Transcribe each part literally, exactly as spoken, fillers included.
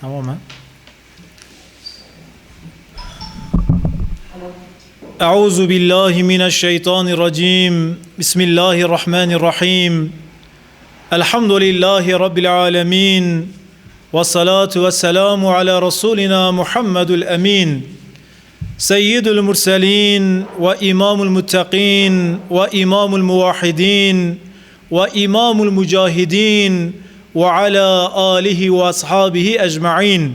Tamam mı? أعوذ بالله من الشيطان الرجيم. بسم الله الرحمن الرحيم. الحمد لله رب العالمين. والصلاة والسلام على رسولنا محمد الأمين. سيد المرسلين وإمام المتقين وإمام الموحدين وإمام المجاهدين وعلى آله وأصحابه أجمعين.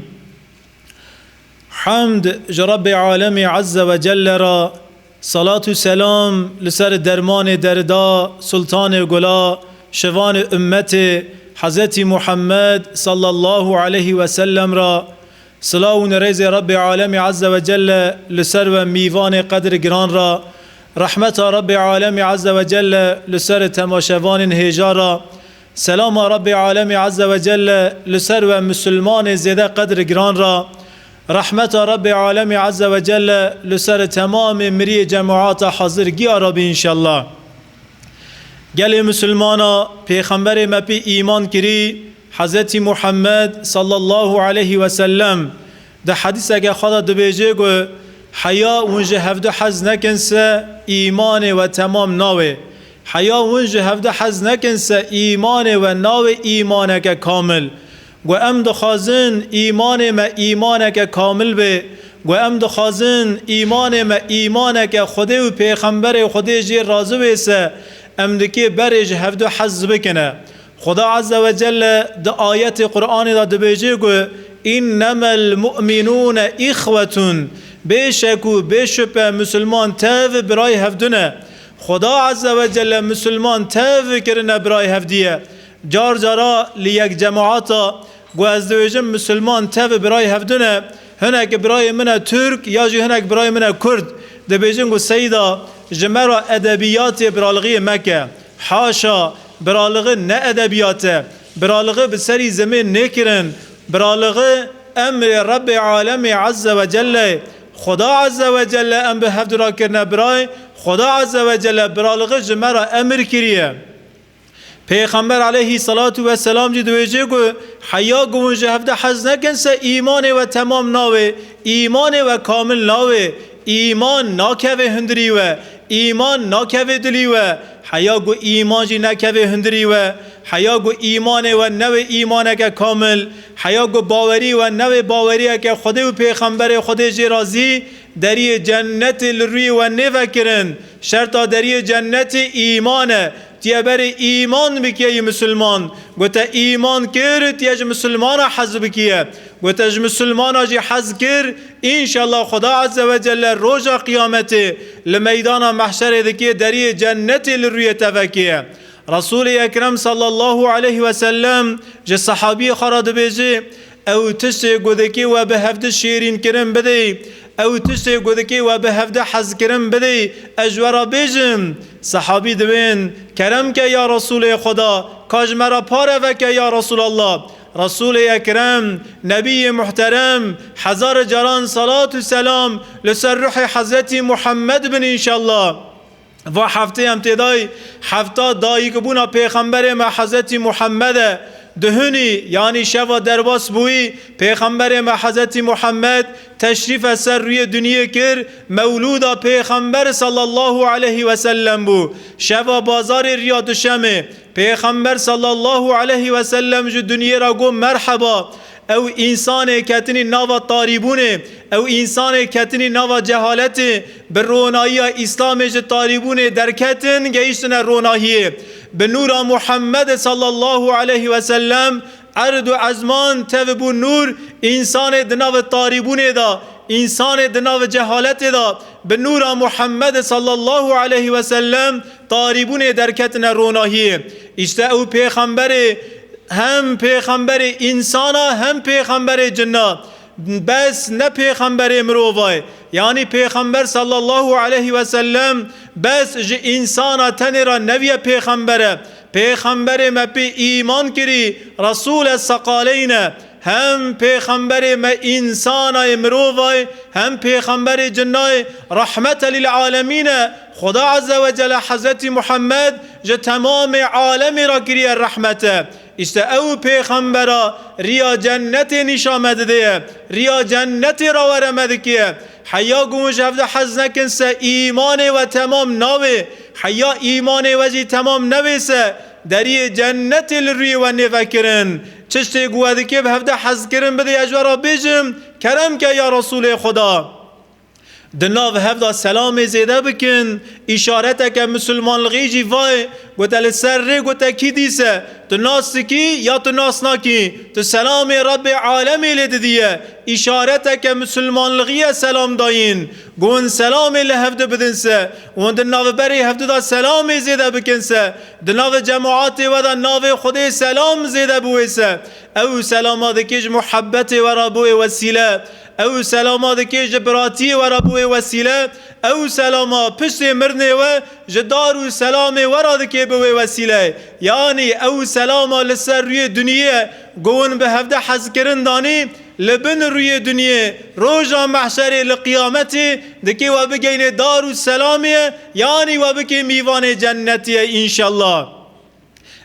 Hemd ji Rebbê Alemê Azze ve Celle re, salat û selam li ser dermanê derda, sultanê gula, şivanê ummetê, Hezretî Muhammed sallallahu aleyhi ve sellem re, silav û nirêzê Rebbê Alemê Azze ve Celle li ser we mîvanê qedr giran re, rehmeta Rebbê Alemê Azze ve Celle li ser temaşevanên hêja re, selama Rebbê Alemê Azze ve Celle li ser we misilmanê zêde qedr giran re, rehmeta Rebbê Alemê Azze ve Celle li ser temamê miriyê cemaata hazir giya re bî înşallah. Gelê misilmana pêxemberê me pê îman kirî, Hezretî Muhammed sallallahu aleyhi ve sellem, di hedîseke xwe de dibêje ku, heya hûn ji hevdu hez nekin se îmanê we temam nawê. Heya hûn ji hevdu hez nekin se îmanê we nawê îmaneke kamil. Ku em dixwazin îmanê me îmaneke kamil bê, ku em dixwazin îmanê me îmaneke Xwedê û Pêxemberê Xwedê jê razî wê se, em dikê berê ji hevdu hez bikine. Xuda Azze ve Celle di ayetê Qur'anê de dibêje ku, "Innemel mu'minûne îxwetun." Bêşek û bêşupe misilman tev birayê hevdu ne. Xuda Azze ve Celle misilman tev kirine birayê hevdiye. Car cara li yek cemaata, ku ez dibêjim misilman tev birayê hevdu ne, hinek birayê min e Tirk ya jî hinek birayê min e Kurd, dibêjin ku Seyda, ji me re edebiyatê biralixiyê meke. Haşa, biralixi ne edebiyat e. Biralixi bi serî zimên nêkirin. Biralixi emrê Rebbê Alemê Azze ve Celle. Xuda Azze ve Celle em bi hevdu re kirine birayê. Xuda Azze ve Celle biralixi ji me re emir kiriye. Pêxember aleyhî salatu ve selam jî dibêje ku, heya ku hûn ji hevdu hez nekin se îmanê we temam nawê, îmanê we kamil nawê, îman nakevê hundirî we, îman nakevê dilî we, heya ku îman jî nekevê hundirî we, heya ku îmanê we newê îmaneke kamil, heya ku bawerî we newê baweriyeke Xwedê û Pêxemberê Xwedê jê razî, deriyê cennetê li rûyê we nêvekirin. Şerta deriyê cennetê îman e. Tu yê berê îman bikî yî misilman. Ku te îman kir, tu yê ji misilmana hez bikî ye. Ku te ji misilmana jî hez kir, înşallah Xuda Azze ve Celle roja qiyametê li meydana mehşerê dikê deriyê cennetê li rûyê te vekê. Resûlê Ekrem sallallahu aleyhi ve sellem ji sehabiyê xwe re dibêje, ew tiştê ku dikê we bi hevdi şêrîn kirin bidê, ew tiştê ku dikê we bi hevdi hez kirin bidê, ez ji we re bêjim. Sehabî dibên, kerem ke ya Resûlê Xuda, ka ji me re pare veke ya Resûlallah. Resûlê Ekrem, Nebiyê Muhterem, hezar caran salat û selam li ser ruhê Hezretî Muhammed bin înşallah. Va heftê em têdayî, hefta dayikbûna Pêxemberê me Hezretî Muhammed e. Duhunî, yanî şeva derbas bûyî, Pêxemberê me Hezretî Muhammed teşrîfe ser rûyê duniyê kir, mewlûda Pêxember sallallahu aleyhi ve sellem bû. Şeva bazarê riya Duşemê, Pêxember sallallahu aleyhi ve sellem ji duniyê re got, merheba, ew însanê ketinî nava tarîbûnê, ew însanê ketinî nava cehaletê, bi ronayiya Îslamê ji tarîbûnê derketin, gehiştine ronahiyê. Bi nûra Muhammed sallallahu aleyhi ve sellem erd û ezman tevbû nûr, însanê di nav tarîbûnê de, însanê di nav cehaletê de, bi nûra Muhammed sallallahu aleyhi ve sellem tarîbûnê derketine ronahiyê. Îşte ew pêxemberê, hem pêxemberê însana, hem pêxemberê cinna. Bes ne pêxemberê mirova ye. Yanî pêxember sallallahu aleyhi ve sellem bes ji însana tenê re neviye pêxember e. Pêxemberê me pê îman kirî, Resûle seqaleyne. Hem pêxemberê me însanayê mirovayê, hem pêxemberê cinnayê, rahmete lil alemîne, Xuda Azze ve Celle Hezretî Muhammed ji temamê alemê re kiriye rehmete. Îşte ew pêxembera riya cennetê nîşa me dideye, riya cennetê rawere me dike. Heya ku hûn ji hevde hez nekin se îmanê we temam nabê, heya îmanê we jî temam nebê se deriyê cennetê li rûyê we nêvekirin. Çiştê ku we dike bi hevde hezkirin bidê ez ji we re bêjim, kerem ke ya Resûlê Xuda. Di nav hev de selamê zêde bikin, îşareteke misilmanlixî jî vayê, gote li ser rê gote kî dîse, tu nas dikî ya tu nas nakî, tu selamê Rebbê alemê lê didiye, îşareteke misilmanlixî ye selam dayîn. Gu hûn selamê li hevdu bidin se, hûn di navberê hevdu de selamê zêde bikin se, di navê cemaatê we de navê Xwedê selam zêde biwê se, ew selama dikê ji muhebbetê we re biwê wesîle. Ew selama dikê ji biratiyê we re bûye wesîle. Ew selama piştê mirinê we ji dar û selamê we re dikê biwê wesîle. Yanî ew selama li ser rûyê duniyê ku hûn bi hevde hezkirin danî, li bin rûyê duniyê, roja mehşerê li qiyametê dikê we bigeyne dar û selamê ye, yanî we bikê mîvanê cennetê ye înşellah.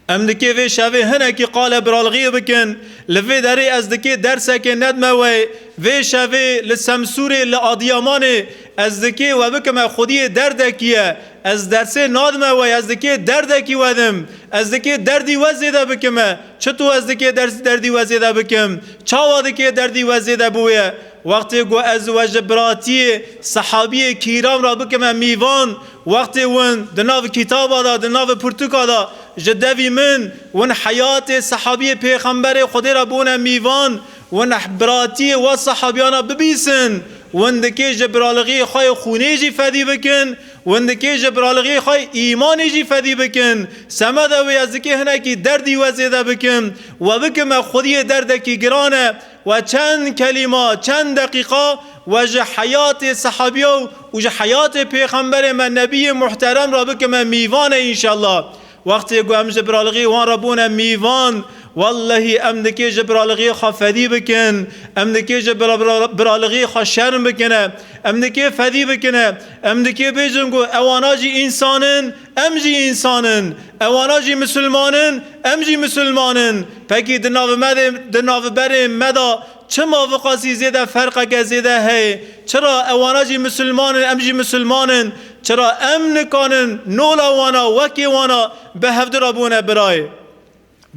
Em dikê vê şevê hinekî qale biralixiyê bikin. Li vê derê ez dikê dersekê nedme we. Vê şevê li Semsûrê, li Adiyamanê ez dikê we bikime xwediyê derdekî ye. Ez dersê nadime we, ez dikê derdekî wedim. Ez dikê derdî we zêde bikime. Çito ez dikê ders, derdî we zêde bikim? Çawa dikê derdî we zêde bûye? Wextê ku ez we ji biratiyê sehabiyê kîram re bikime mîvan, wextê win di nav kitaba de, di nav pirtûka de ji devî min, win heyatê sehabiyê Pêxemberê Xwedê re bûne mîvan, win biratiyê we sehabiyana bibîsin, win dikê ji biralixiyê xwe yê xûnê jî fedî bikin, win dikê ji biralixiyê xwe yê îmanê jî fedî bikin. Semeda wê ez dikê hinekî derdî we zêde bikim, we bikime xwediyê derdekî giran e. We çend kelîma, çend deqîqa we ji heyatê sehabiya û ji heyatê pêxemberê me, nebiyê muhterem re bikime mîvan e înşellah. Wextê ku em ji biralixî wan re bûne mîvan, wellehî em dikê ji biralixî xwe fedî bikin, em dikê ji bira-, bira-, biralixî xwe şerm bikine, em dikê fedî bikine, em dikê bêjin ku ewana jî însan in, em jî însan in, ewana jî misilman in, em jî misilman in. Pekî di nav me de, di navberê me de çima viqasî zêde ferqeke zêde heye? Çira ewana jî misilman in, em jî misilman in? Çira em nikanin nola wana, wekê wana bi hevdu re bûne birayê?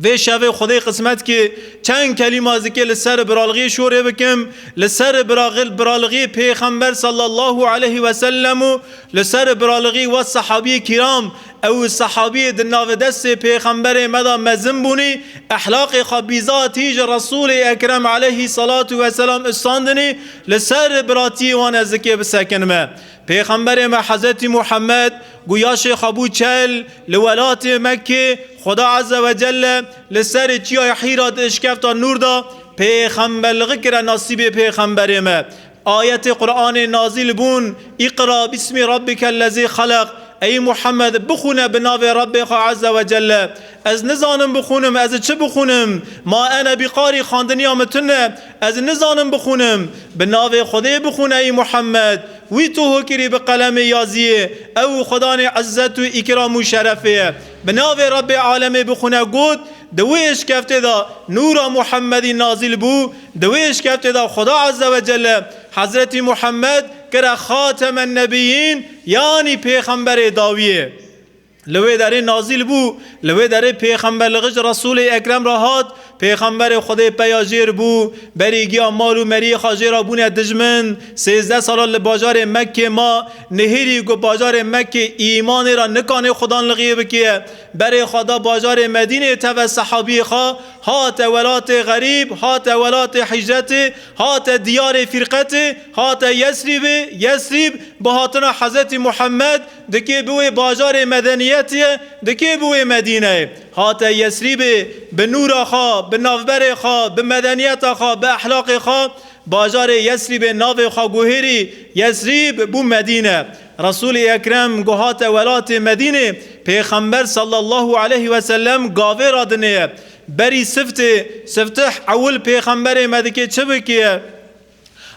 Vê şevê Xwedê qismet kê, çend kelîma zikê li ser biralixî şorê bikim, li ser biraxil-, biralixî Pêxember sallallahu aleyhi ve sellem û li ser biralixî we sehabiyê kîram, ew sehabiyê di navê destê Pêxemberê me de mezin bûnî, ehlaqê xwe bîzatî ji Resûlê Ekrem aleyhî salatu ve selam istandinî, li ser biratiyê wan ez zikê bisekinime. Pêxemberê me Hezretî Muhammed, ku yaşê xwe bû çel, li welatê Mekkê, Xuda Azze ve Celle li serê çiyayê Hîra di işkefta nûr de pêxemberlixî kire nasîbê pêxemberê me. Ayetê Qur'anê nazîl bûn, "Îqra bismî rabbikellezî xelaq." Ey Muhammed, bixûne bi navê Rabbê xwe Azze ve Celle. Ez nizanim bixûnim, ez çi bixûnim? Ma ene bi qarî, xwendiniya min tune, ez nizanim bixûnim. Bi navê Xwedê bixûne ey Muhammed. Wî tu hokirî bi qelemê yaziyê, ew Xudanê izzet û îkram û şerefê ye. Bi navê Rebbê alemê bixûne got, di wê işkeftê de nûra Muhemmedî nazîl bû, di wê işkeftê de Xuda Azze ve Celle Hezretî Muhammed kire Xatemen Nebiyîn, yanî pêxemberê dawiyê. Li wê derê nazîl bû, li wê derê pêxemberlixî ji Resûlê Ekrem re hat, pêxemberê Xwedê peya jêr bû, berî giya mal û meriyê xwe jê re bûne dijmin, sêzdeh sala li bajarê Mekkê ma, nihêrî ku bajarê Mekkê îmanê re nikanê xudanlixiyê bikê, berê xwe da bajarê Medînê teve sehabiyê xwe, hate welatê xerîb, hate welatê hicretê, hate diyarê fîrqetê, hate Yesrîbê, Yesrîb bi hatina Hezretî Muhammed, dikê bi wê bajarê medeniyetê ye, dikê bi wê Medîneyê. Hate Yesrîbê, bi nûra xwe, bi navberê xwe, bi medeniyeta xwe, bi ehlaqê xwe, bajarê Yesrîbê navê xwe guhêrî, Yesrîb bû Medîne. Resûlê Ekrem ku hate welatê Medînê, Pêxember sallallahu aleyhi ve sellem gavê radinê ye. Berî siftê, siftih ewil Pêxemberê me dikê çi bikê?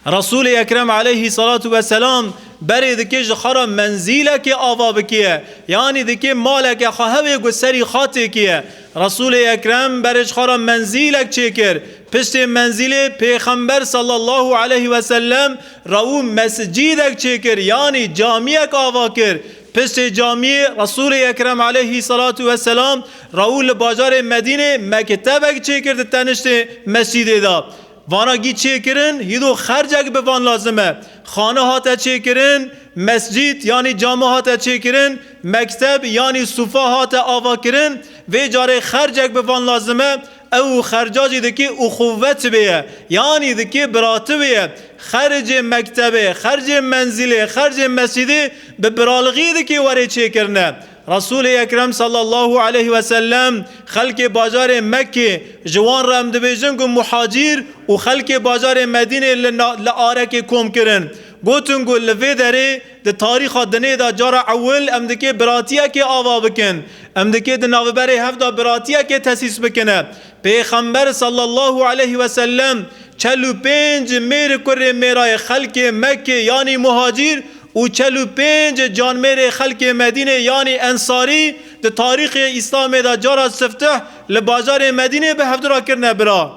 Resûlê Ekrem aleyhî salatu weselam berê dike ji xwe re menzîlekê ava bikiye, yanî dike maleke xwe hewê ku serî xwe têkiye. Resûlê Ekrem berê ji xwe re menzîlek çêkir. Piştê menzîlê Pêxember sallallahu aleyhi ve sellem re û mescîdek çêkir, yanî camiyek ava kir. Piştê camiyê Resûlê Ekrem aleyhî salatu weselam re û li bajarê Medînê mektebek çêkir di teniştê mescîdê de. Vana gî çêkirin, hîdo xercek bi van lazim e. Xane hate çêkirin, mescîd yanî cami hate çêkirin, mekteb yanî sûfa hate avakirin, vê carê xercek bi van lazim e, ew xerca jî dikê uxuwet bê ye, yanî dikê birati bê ye. Xercê mektebê, xercê menzîlê, xercê mescîdê bi biralixî dikê were çêkirine. Resûlê Ekrem sallallahu aleyhi ve sellem xelkê bajarê Mekkê, ji wan re em dibêjin ku muhacîr, û xelkê bajarê Medînê li na-, li arekê kom kirin. Gotin ku li vê derê di tarîxa dinê de cara ewil em dikê biratiyekê ava bikin. Em dikê di navberê hev de biratiyekê tesîs bikine. Pêxember sallallahu aleyhi ve sellem çel û pênc mêr kurê mêrayê xelkê Mekkê yanî muhacîr û çel û pênc canmêrê xelkê Medînê yanî ensarî di tarîxê Îslamê de cara siftih li bajarê Medînê bi hevdira kirine bira.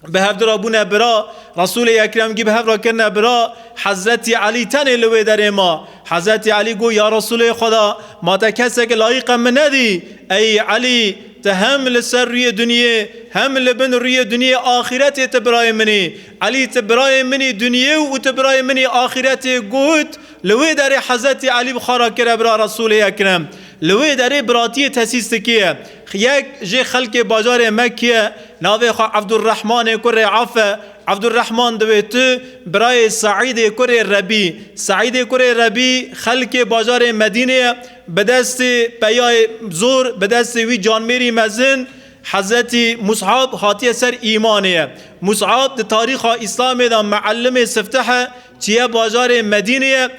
Bi hevdira bûne bira, Resûlê Ekrem gî bi hev re kirine bira, Hezretî Elî tenê li wê derê ma. Hezretî Elî got, ya Resûlê Xweda, ma te kesek layiqe min nedî? Ey Elî, tu hem li ser rûyê duniyê, hem li bin rûyê duniyê axîretê tu birayê min î. Elî, tu birayê min î duniyê û tu birayê min î axîretê, got. Li wê derê Hezretî Elî bi xwe re kire bira Resûlê Ekrem. Li wê derê biratiyê tesîs dikiye. Yek jê xelkê bajarê Mekkê ye, navê xwe Evdurrehmanê kurê Af e. Evdurrehman divê tu birayê Seîdê kurê Rebî. Seîdê kurê Rebî xelkê bajarê Medînê ye. Bi destê peyayê zor, bi destê wî canmêrî mezin, Hezretî Mus'ab hatiye ser îmanê ye. Mus'ab di tarîxa Îslamê de meallimê sifteh e, çiye bajarê Medînê ye.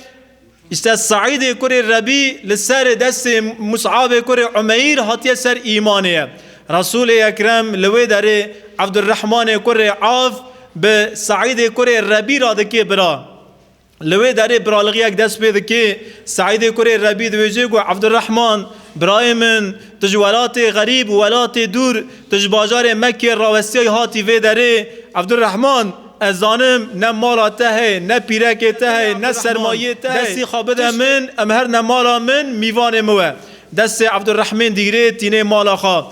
Îşte Seîdê kurê Rebî li ser destê Mus'abê kurê Umeyr hatiye ser îmanê ye. Resûlê Ekrem li wê derê Evdurrehmanê kurê Af bi Seîdê kurê Rebî re dike bira. Li wê derê biralixiyek dest pê dike. Seîdê kurê Rebî dibêje ku Evdurrehman, birayê min, tu ji welatê xerîb û welatê dûr, tu ji bajarê Mekkê rawestiyayî hatî vê derê. Evdurrehman, ez zanim ne mala te heye, ne pîrekê te heye, ne sermayê te heye. Destî xwe bide min, em her ne mala min, mîvanê min we. Destê Evdurrehmên digirê tînê mala xwe.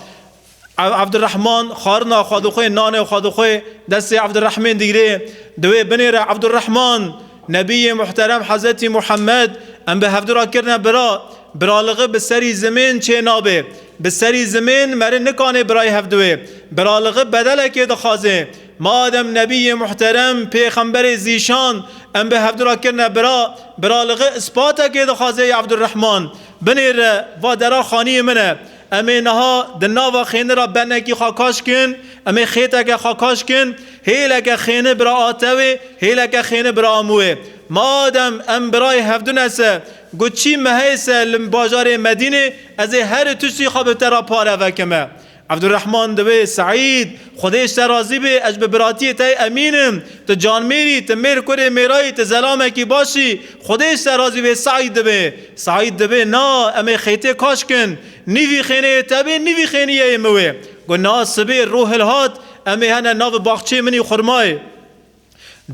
Ev-, Evdurrehman xwarina xwe dixwe, nanê xwe dixwe, destê Evdurrehmên digirê, divê binêre Evdurrehman, Nebiyê muhterem Hezretî Muhammed, em bi hevdira kirine bira, biralixi bi serî zimên çê nabe. Bi serî zimên meri nikanê birayê hevdûyê. Biralixi bedelekê dixwaze. Madem Nebiyê muhterem, Pêxemberê zîşan, em bi hevdira kirine bira, biralixi ispatekê dixwaze ya Evdurrehman. Binêre, va dera xaniyê min e. Em ê niha di nava xêni re benekî xwe kaş kin, em ê xêteke xwe kaş kin, hêleke xêni bira atewê, hêleke xêni bira amûyê. Madem em birayê hevdû ne se, got çî me heye se li bajarê Medînê, ez ê her tiştî xwe bi te re pare vekime. Evdurrehman divê, Seîd, Xwedê ji te razî bê, ez bi biratiyê te emîn im. Tu canmêrî, tu mêr kurê mêrayî, tu zelamekî baş î. Xwedê ji te razî bê, Seîd divê. Seîd divê, na, em ê xêtê kaş kin. Nîvî xêneyê te bê, nîvî xêniyeyê min wê. Got, na, sibê roh hilhat, em ê hene nav baxçeyê min î xurmayê.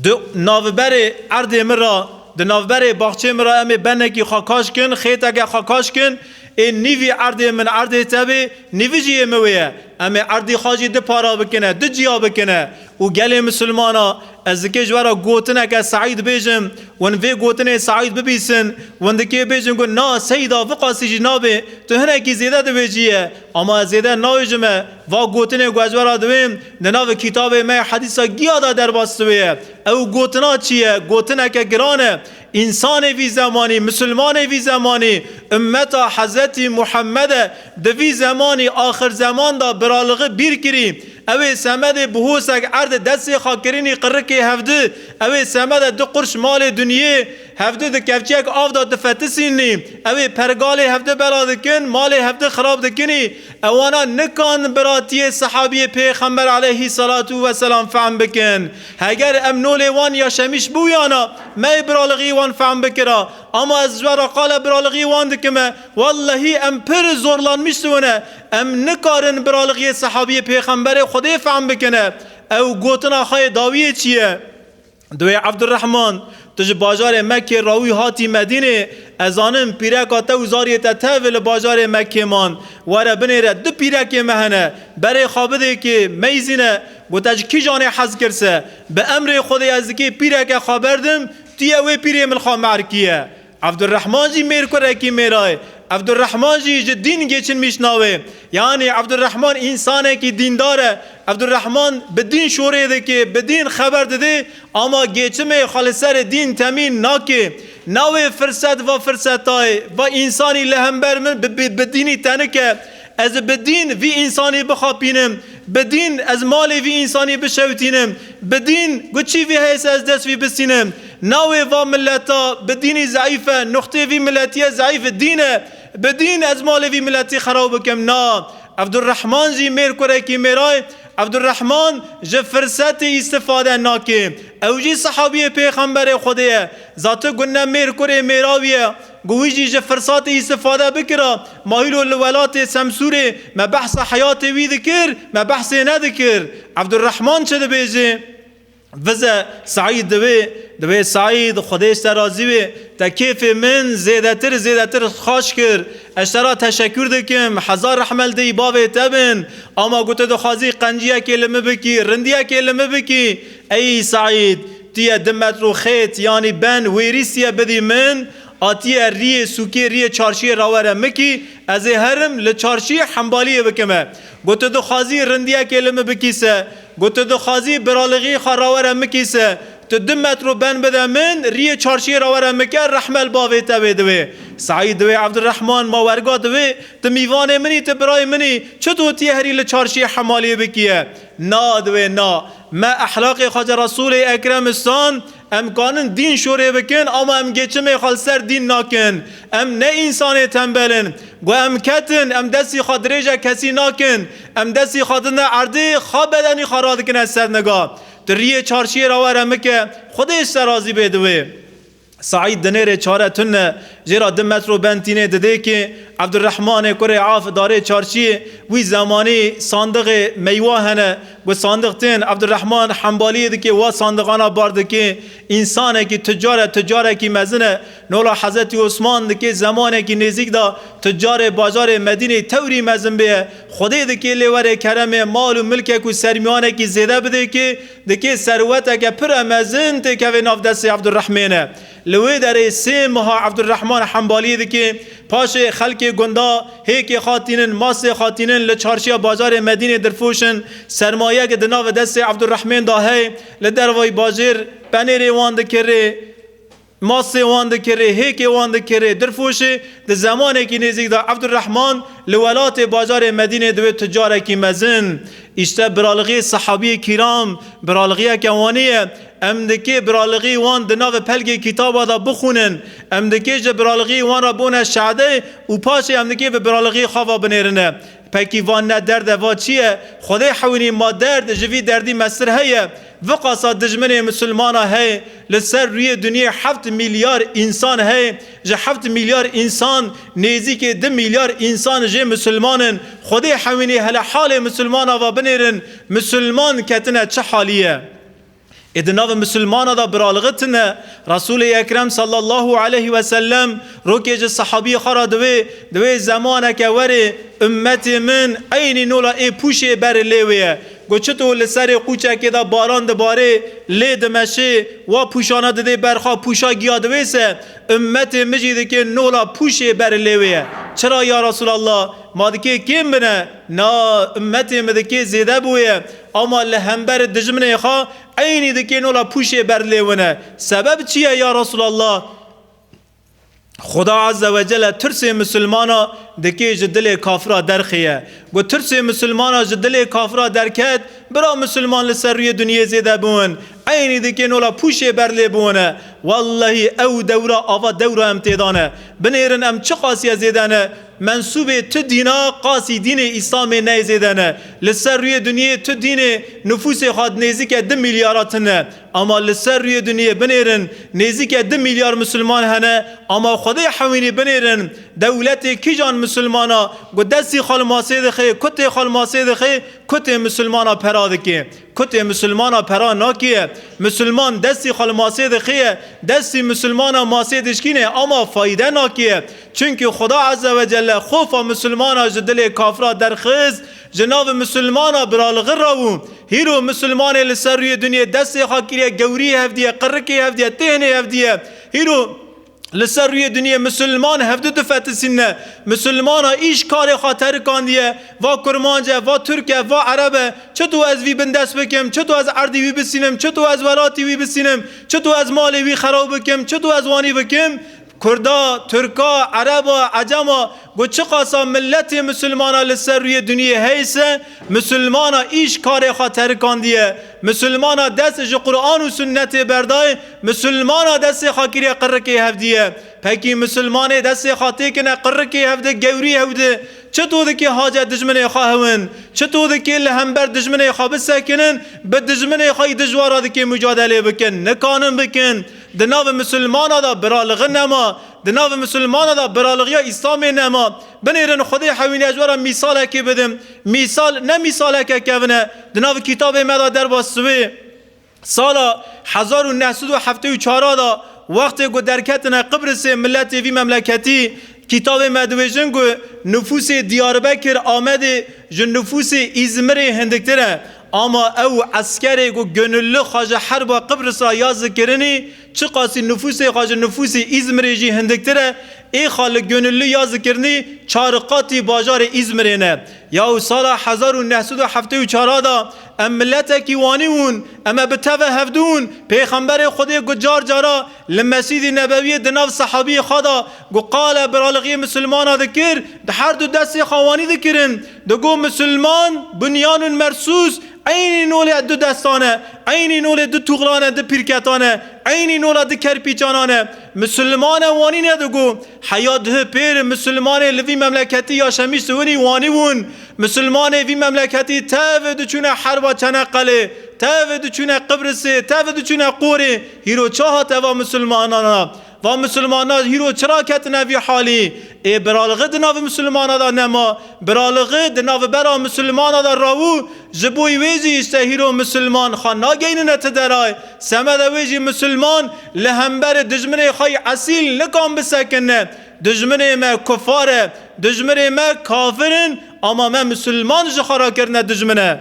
Di navberê erdê min re, di navberê baxçê min re em ê benekî xwe kaş kin, xêteke xwe kaş kin, ê nîvî erdê min erdê te bê, nîvî jî yê min wê ye. Em ê erdî xwe jî du para bikine, du ciya bikine. Û gelê misilmana, ez dikê ji we re gotineke Seîd bêjim, win vê gotinê Seîd bibîsin, win dikê bêjin ku na Seyda viqasî jî nabê, tu hinekî zêde dibêjî ye. Ama ez zêde nabêjime, va gotinê ku ez we re dibêm, di nav kitabê me yê hedîsa giya de derbas dibe ye. Ew gotina çi ye? Gotineke giran e. Însanê vî zemanî, misilmanê vî zemanî, ummeta Hezretî Muhammed e, di vî zemanî axir zeman de biralixî bîr kirî. Ew ê semedê bihosek erd destê xwe kirînî qirikê hevdi. Ew ê semede du qurş malê dinyê, hevdu di kevçiyek av de difetisînî, ew ê pergalê hevdu bela dikin, malê hevdu xirab dikinî, ewana nikan biratiyê sehabiyê Pêxember aleyhî salatu ve selam fehm bikin. Heger em nolê wan yaşemiş bûyana, me ê biralixî wan fehm bikira. Ama ez ji we re qala biralixî wan dikime. Wellehî em pir zorlanmiş dibine. Em nikarin biralixiyê sehabiyê Pêxemberê Xwedê fehm bikine. Ew gotina xwe yê dawiyê çi ye? Diwê Evdurrehman, tu ji bajarê Mekkê rawî hatî Medînê, ez zanim pîreka te û zariyê te tev li bajarê Mekkê man. Were binêre, du pîrekê me hene. Berê xwe bidê kê, meyzîne, got, te ji kîjanê hez kir se? Bi emrê Xwedê ez dikê pîreke xwe berdim, tu yê wê pîrê min xwe merkiye. Evdurrehman jî mêrkurekî mêra ye. Evdurrehman jî ji dîn geçinmiş navê. Yanî Evdurrehman însanekî dîndar e. Evdurrehman bi dîn şorê dike, bi dîn xeber dide, ama geçimê xwe li ser dîn temîn nake. Navê firset va firsetayê, va însanî li hember min bi, bi, bi dînî tenike. Ez bi dîn vî însanî bixapînim, bi dîn ez malê vî însanî bişewitînim, bi dîn got çî vî heye se ez dest vî bistînim. Navê va mileta bi dînî zeîf e, nuxtê vî miletiye zeîf dîn e, bi dîn ez malê vî miletî xerab bikim. Na, Evdurrehman jî mêr kurekî mêra ye. Evdurrehman ji firsetê îstifade nake. Ew jî sehabiyê Pêxemberê Xwedê ye. Za tu gunne mêr kurê mêra wî ye. Got wî jî ji firsatê îstifade bikira, ma hîlo li welatê Semsûrê me behsa heyatê wî dikir, me behsê nedikir. Evdurrehman çi dibêje? Vize Saîd diwê, diwê Saîd, Xwedê ji te razî wê, te kêfê min zêdetir, zêdetir xaş kir. Ez ji te re teşekkur dikim, hezar rehme li dê û bavê te bin. Ama got tu dixwazî qenciyekê li min bikî, rindiyekê li min bikî. Ey Saîd, tu yê du metro xêt, yanî ben, wêrîstiye bidî min, atiye riyê sûkê, riyê çarşiyê rawere min kî, ez ê herim li çarşiyê hembaliyê bikime. Got tu dixwazî rindiyekê li min bikî se, got tu dixwazî biralixî xwe rawere min kî se, tu du metro ben bide min, riyê çarşiyê rawere min ke, rehme li bavê te wê diwê. Saîd diwê Evdurrehman, ma werga diwê, tu mîvanê min î, tu birayê min î, çito tu yê herî li çarşiyê hemaliyê bikî ye? Na diwê na. Me ehlaqê Xwece Resûlê Ekrem istan, em kanin dîn şorê bikin, ama em geçimê xwe li ser dîn nakin. Em ne însanê tembel in. Got em ketin, em destî xwe dirêje kesî nakin. Em destî xwe dine erdê, xwe bedenî xwe radikine ser niga. Tu riyê çarşiyê re were min ke, Xwedê ji te razî bê diwê. Saîd dinêrê çare tune, jê re du metro ben tînê didê kê, Evdurrehmanê kurê Af darê çarşiyê, wî zemanî sandiqê meywa hene, got sandiq tên, Evdurrehman hembaliyê dikê, wa sandiqana bar dikê, însanekî tucar e, tucarekî mezin e, nola Hezretî Osman dikê zemanekî nêzîk de tucarê bajarê Medînê tewrî mezin bê ye, Xwedê dikê lê were keremê mal û milkek û sermîyanekî zêde bidê kê, dikê serweteke pir e mezin têkevê nav destê Evdurrehmêne. Li wê derê sê meha Evdurrehman hembaliyê dike, paşê xelkê gunda hêkê xatînin, masê xatînin li çarşiya bajarê Medînê dirfoşin, sermayeke di nava destê Evdurrehmên da hey, li dervayî bajêr penêrê wan dikirê, masê wan dikirê, hêkê wan dikirê, dirfoşê, di zemanekî nêzîk de Evdurrehman li welatê bajarê Medînê diwê tucarekî mezin. Îşte biralixê sehabiyê kîram, biralixiyeke wanî ye. Em dikê biralixî wan di navê pelgê kitaba de bixwînin. Em dikê ji biralixî wan re bûne şehedê û paşê em dikê bi biralixî xwe ve binêrine. Pekî van ne derd e, va çi ye? Xwedê hewînî ma derd ji vî derdî mestir heye. Viqasa dijminê misilmana heye. Li ser rûyê dinyê heft milyar însan heye. Ji heft milyar însan nêzîkê du milyar însan jê misilman in. Xwedê hewînî hele halê misilmana va binêrin. Misilman ketine çi halî ye? Ê di nava misilmana de biralixî tune. Resûlê Ekrem sallallahu aleyhi ve sellem rokê ji sehabiyê xwe re diwê, diwê zemaneke werê ummetê min eynî nola ê pûşê ber lê wê ye. Got çito li serê qûçekê de baran dibarê, lê dimeşê, wa pûşana didê ber xwe, pûşa giya diwê se, ummetê min jî dikê nola pûşê ber lê wê ye. Çira ya Resûlallah? Ma dikê kêm bine? Na, ummetê min dikê zêde bûye. Ama li hember dijminê xwe eynî dikê nola pûşê ber lê wine. Sebeb çi ye ya Resûlallah? Xuda Azze ve Celle tirsê misilmana dikê ji dilê kafira derxiye. Got tirsê misilmana ji dilê kafira derket, bira misilman li ser rûyê dinyê zêde bûn. Eynî dikê nola pûşê ber lê biwine. Wellehî ew dewra ava dewra em têda ne. Binêrin em çiqasiye zêde ne. Mensûbê tu dîna qasî dînê Îslamê neyê zêde ne. Li ser rûyê dinyê tu dînê nifûsê xwe nêzîke du milyara tune. Ama li ser rûyê dinyê binêrin nêzîke du milyar misilman hene. Ama Xwedê hewînî binêrin dewletê kîjan misilmana ku destî xwe li masê dixê, kutê xwe li masê dixê, kutê misilmana pera dike. Kutê misilmana pera nakiye. Misilman destî xwe li masê dixiye, destî misilmana masê dişkîne, ama fayde nakiye. Çunkî Xuda Azze ve Celle xofa misilmana ji dilê kafira derxist, ji nav misilmana biralixi rabû. Hîro misilmanê li ser rûyê dinyê destê xwe kiriye, gewrî hevdiye, qirikê hevdiye, têhnê hevdiye. Hîro Li ser rûyê dinyê misilman hevdu difetisîne. Misilmana îş karê xwe terikandiye. Va kurmanc e, va tirk e, va ereb e. Çito ez vî bindest bikim, çito ez erdî wî bisînim, çito ez welatî wî bisînim, çito ez malê wî xerab bikim, çito ez wanî bikim. Kurda, tirka, ereba, ecema, ku çiqasa miletê misilmana li ser rûyê dinyê heyse, misilmana îş karê xwe terikandiye. Misilmana dest ji Quran û sunnetê berdayê, misilmana destê xwe kiriye qirikê hevdiye. Pekî misilmanê destê xwe têkine qirikê hevdi, gewrî hevdi. Çito dikê hace dijminê xwe hewin? Çito dikê li hember dijminê xwe bisekinin, bi dijminê xwe yî dijwara dikê mucadelê bikin? Nikanin bikin. Di nav misilmana de biralixi nema. Di nav misilmana de biralixiya Îslamê nema. Binêrin Xwedê hewîne ez we re mîsalekê bidim. Mîsal ne mîsaleke kevin e. Di nav kitabê me de derbas sivê. Sala hezar û neh sed û heftê û çar de wextê ku derketine Qibrisê miletê vî memleketî, kitabê me dibêjin ku nifûsê Diyarbekir Amedê ji nifûsê Îzmirê hindiktir e. Ama ew eskerê ku gönüllü xwe ji herba Qibris re yaz dikirinî, çiqasî nifûsê xwe ji nifûsê Îzmirê jî hindiktir e, ê xwe li gönüllü yaz dikirinî çar qatî bajarê Îzmirê ne. Yaw sala hezar û neh sed û heftê û çar de em miletekî wanî bûn, em e bi teve hevdûn. Pêxemberê Xwedê ku car cara li Mescîdî Nebewiyê di nav sehabiyê xwe de ku qale biralixiyê misilmana dikir, di her du destê xwe wanî dikirin. Digot misilman bunyanun mersus, eynî nolê du destan e, eynî nolê du tuxlan e, du pîrketan e, eynî nola du kerpîçanan e. Misilman e wanî nedigot. Heya duhi pêr misilmanê li vî memleketî yaşemiş siwinî wanî bûn. Misilmanê vî memleketî tev diçûne herba Çeneqelê, tev diçûne Qibrisê, tev diçûne Qorê. Hîro ça hate va misilmanana? Va misilmana hîro çira ketine vî halî? Ê biralixi di nav misilmana de nema. Biralixi di nav bera misilmana de rawû. Ji bo wê jî işte hîro misilman xwe nageynine ti deray. Semede wê jî misilman li hemberê dijminê xwe yî esîl nikan bisekine. Dijminê me kufar e, dijminê me kafir in, ama me misilman ji xwe re kirine dijmin e.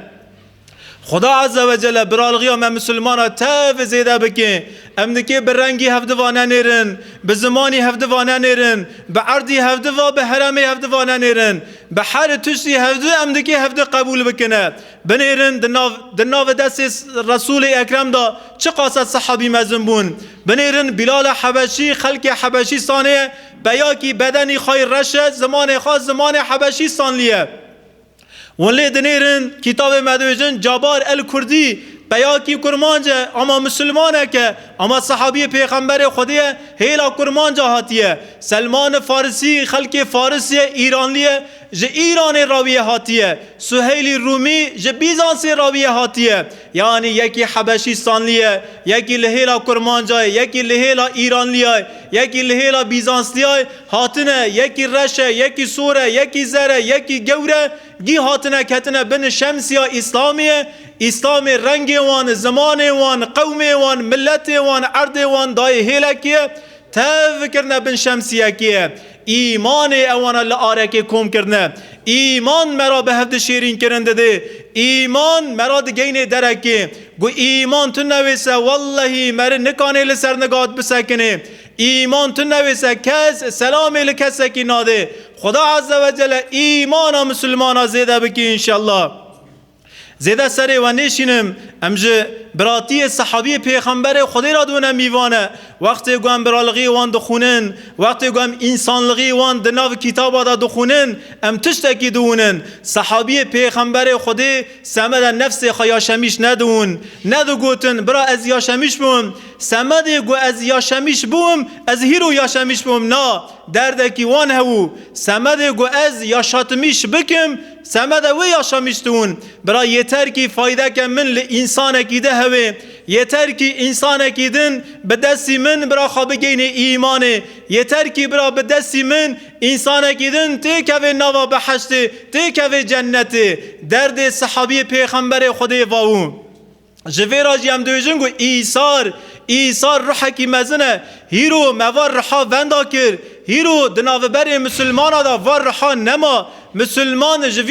Xuda Azze ve Celle biralixiya me misilmana tev zêde bike. Em dikê bi rengî hevdiva nenêrin, bi zimanî hevdiva nenêrin, bi erdî hevdiva, bi heremê hevdiva nenêrin. Bi her tiştî hevdi em dikê hevdi qebûl bikine. Binêrin di nav, di nav destê Resûlê Ekrem de çiqasa sehabî mezin bûn. Binêrin Bîlala Hebeşî, xelkê Hebeşîstanê ye, peyakî bedenî xwe yî reş e, zimanê xwe zimanê Hebeşîstanlî ye. Hûn lê dinêrin, kitabê me dibêjin, Cabar el Kurdî, peyakî kurmanc e, ama misilmanek e, ama sehabiyê Pêxemberê Xwedê ye, hêla kurmanca hatiye. Selman Farisî, xelkê Faris ye, Îranlî ye, ji Îranê rawiyê hatiye. Suheylî Rûmî ji Bîzansê rawiyê hatiye. Yanî yekî Hebeşîstanlî ye, yekî li hêla kurmanca ye, yekî li hêla Îranlîya ye, yekî li hêla Bîzanslîya ye, hatine, yekî reş e, yekî sor e, yekî zer e, yekî gewr e, gî hatine ketine bin şemsiya Îslamê ye. Îslamê rengê wan, zimanê wan, qewmê wan, miletê wan, erdê wan dayê hêlekê ye. Tev kirine bin şemsiyekê ye. Îmanê ewana li arekê kom kirine. Îman me ra bi hevdi şêrîn kirin didê. Îman me ra digeyne derekê. Ku îman tu newêse, wellehî meri nikanê li ser nigat bisekinê. Îman tu newêse, kes selamê li kesekî nadê. Xuda Azze ve Celle îmana misilmana zêde bikî înşellah. Zêde serê we nêşînim, em ji biratiyê sehabiyê Pêxemberê Xwedê re dibine mîvane. Wextê ku em biralixî wan dixwînin, wextê ku em însanlixî wan di nav kitaba de dixwînin, em tiştekî diwînin. Sehabiyê Pêxemberê Xwedê semede nefsê xwe yaşemîş nediwin. Nedigotin, bira ez yaşemîş bûm. Semedê ku ez yaşemîş bûm, ez hîro yaşemîş bûm. Na, derdekî wan hebû. Semedê ku ez yaşatmîş bikim, semede wê yaşamîş diwin. Bira yeter kî faydeke min li însanekî de hewê. Yeter kî însanekî din bi destî min bira xwe bigeyne îmanê. Yeter kî bira bi destî min însanekî din têkeve nava behiştê, têkeve cennetê. Derdê sehabiyê Pêxemberê Xwedê vawû. Ji vê re jî em dibêjin ku îsar, îsar ruhekî mezin e. Hîro me va riha venda kir. Hîro di navberê misilmana de va riha nema. Misilman ji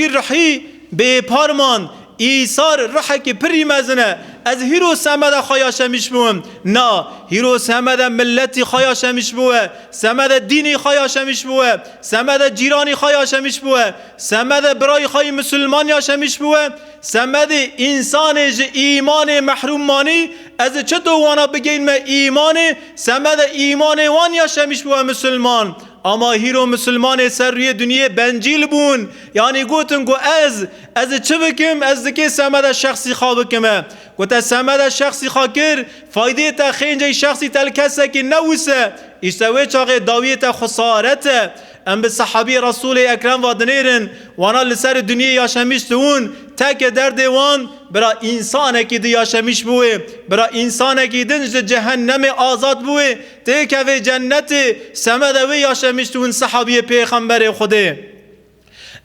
vî rihî bêpar man. Îsar ruhekî pirî mezin e. Ez hîro semede xwe yaşemîş bûm. Na, hîro semede milletî xwe yaşemîş bûwe. Semede dînî xwe yaşemîş bûwe. Semede cîranî xwe yaşemîş bûwe. Semede birayî xwe yî misilman yaşemîş bûwe. Semedê însanê ji îmanê mehrûm manî, ez çito wana bigeyinme îmanê, semede îmanê wan yaşemîş bûwe misilman. Ama hîro misilmanê ser rûyê dinyê bencîl bûn. Yanî gotin ku ez, ez çi bikim, ez dikê semede şexsî xwe bikime. Ku te semede şexsî xwe kir, faydê te xêncey şexsî te li kesekî newise. Îşte wê çaxê dawiyê te xesaret e. Em bi sehabî Resûlê Ekrem ve dinêrin, wana li ser dinyê yaşemîş dibûn, teke derdê wan, bira însanekî di yaşemîş bûê, bira însanekî din ji cehennemê azad bûê, têkevê cennetê, semede wê yaşemîş dibûn sehabiyê Pêxemberê Xwedê.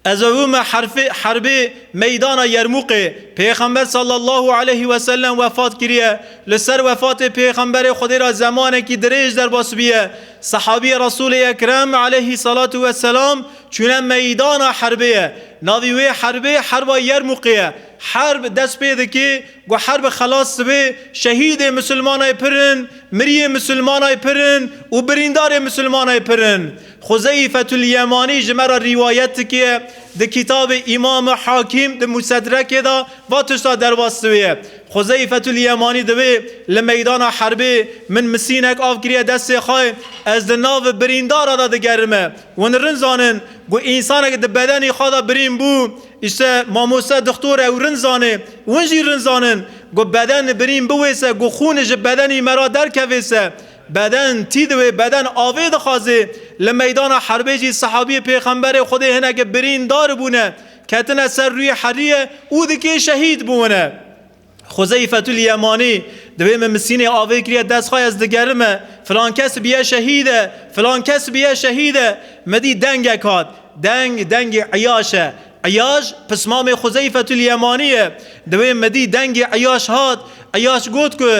Ez ewime herfê, herbê meydana Yermûqê. Pêxember sallallahu aleyhi ve sellem wefat kiriye. Li ser wefatê Pêxemberê Xwedê re zemanekî dirêj derbas biye. Sehabiyê Resûlê Ekrem aleyhi salatu ve selam çûne meydana herbê ye. Navî wê herbê herba Yermûqê ye. Herb dest pê dike, ku herb xelas dibe, şehîdê misilmanay pirin, miriyê misilmanay pirin û birîndarê misilmanay pirin. Xuzeyfetul Yemanî ji me re rîwayet dike, di kitabê Îmam Hakim di Musedrekê de va tişta derbas dibe. Xuzeyfetul Yemanî dibe, li meydana herbê min misînek av kiriye destê xwe, ez di nav birîndara de digerime. Hûn rin zanin ku însanek di bedenî xwe de birîn bû, îşte mamoste, dixtor ew rin zanê, hûn jî rin zanin ku beden birîn biwêse, ku xûn ji bedenî me re derkevê se, beden tî diwê, beden avê dixwazê. Li meydana herbê jî sehabiyê Pêxemberê Xwedê hineke birîndar bûne, ketine ser rûyê heriyê û dikê şehîd bûne. Xuzeyfetul Yemanî, divê min misînê avê kiriye dest xwe, ez digerime, filan kes biye şehîd e, filan kes biye şehîd e, min dî dengek hat. Deng, dengê Eyaş e. Eyaş, pismamê Xuzeyfetul Yemanî ye. Divê min dî dengê Eyaş hat. Eyaş got ku,